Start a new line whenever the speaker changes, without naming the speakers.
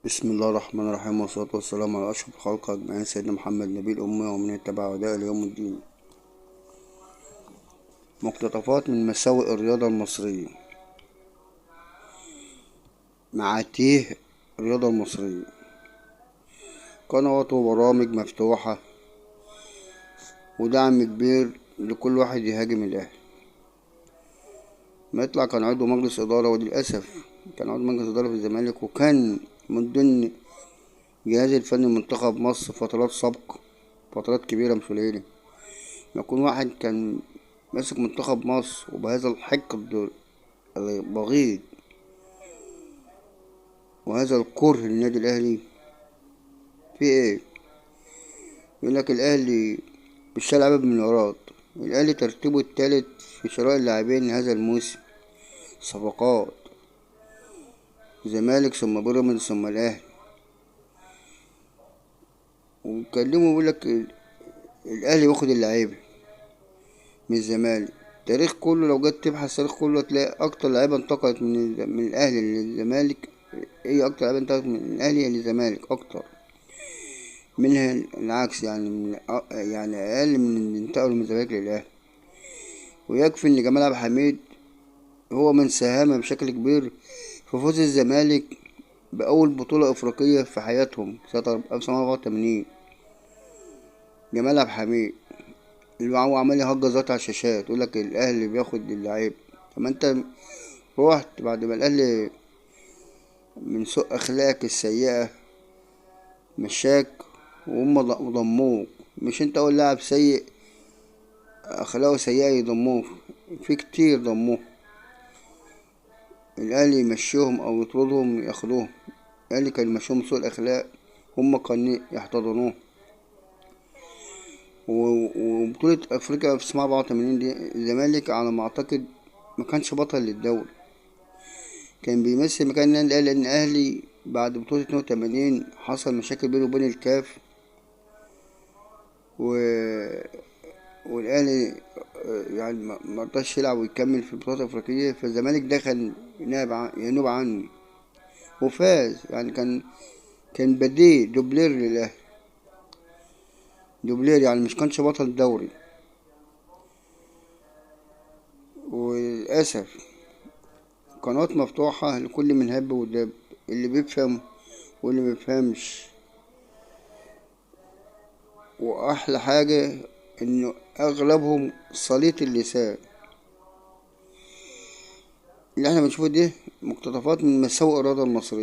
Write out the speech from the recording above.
بسم الله الرحمن الرحيم، والصلاة والسلام على أشرف الخلق أجمعين، سيدنا محمد نبي الأمة ومن اتبع هداه إلى يوم الدين. مقتطفات من مساوئ الرياضة المصرية، معاتيه الرياضة المصرية، قنوات وبرامج مفتوحة ودعم كبير لكل واحد يهاجم الأهلي. ما يطلع كان عضو مجلس إدارة، وللأسف كان عضو مجلس إدارة في الزمالك، وكان من ضمن جهاز الفني منتخب مصر فترات سابقة، فترات كبيرة مش قليلة. ما يكون واحد كان ماسك منتخب مصر وبهذا الحقد البغيض وهذا الكره للنادي الأهلي، في ايه؟ يقول لك الأهلي بيشتري لعيبة بمليارات. الأهلي ترتيبه الثالث في شراء اللاعبين هذا الموسم، صفقات زمالك ثم بيراميدز ثم الأهلي. وبيتكلموا بيقول لك الأهلي واخد اللعيبة من الزمالك. التاريخ كله لو جيت تبحث التاريخ كله هتلاقي أكتر لعيبة انتقلت من الأهلي للزمالك، هي أكتر لعيبة انتقلت من الأهلي للزمالك أكتر منها العكس، يعني يعني أقل من اللي انتقلوا من الزمالك للأهلي. ويكفي إن جمال عبد الحميد هو من ساهم بشكل كبير في فوز الزمالك بأول بطولة أفريقية في حياتهم سنة 1984. جمال عبد الحميد اللي هو عمال يهجز على الشاشات يقول لك الأهلي بياخد اللعيب. طب ما أنت روحت بعد ما الأهلي من سوء أخلاقك السيئة مشاك وهم ضموك، مش أنت أول لاعب سيء أخلاقه سيئة يضموه، في كتير ضموه. الأهلي يمشيهم أو يطردهم ياخدوهم، الأهلي كان يمشيهم سوء الأخلاق هم كانوا يحتضنوه. وبطولة أفريقيا في سنة 84 دي الزمالك على ما أعتقد ما كانش بطل للدوري، كان بيمثل مكان النادي الأهلي، لأن الأهلي بعد بطولة 82 حصل مشاكل بينه وبين الكاف، والأهلي يعني ما رضاش يلعب ويكمل في البطولات الأفريقية، فالزمالك دخل ينوب عنه وفاز. يعني كان بديل دوبلير للأهلي، دوبلير يعني مش كانش بطل الدوري. وللأسف قنوات مفتوحة لكل من هب ودب، اللي بيفهم واللي ما بيفهمش. وأحلى حاجة إنه أغلبهم سليط اللسان. اللي احنا بنشوفه ده مقتطفات من مساوئ الرياضة المصرية.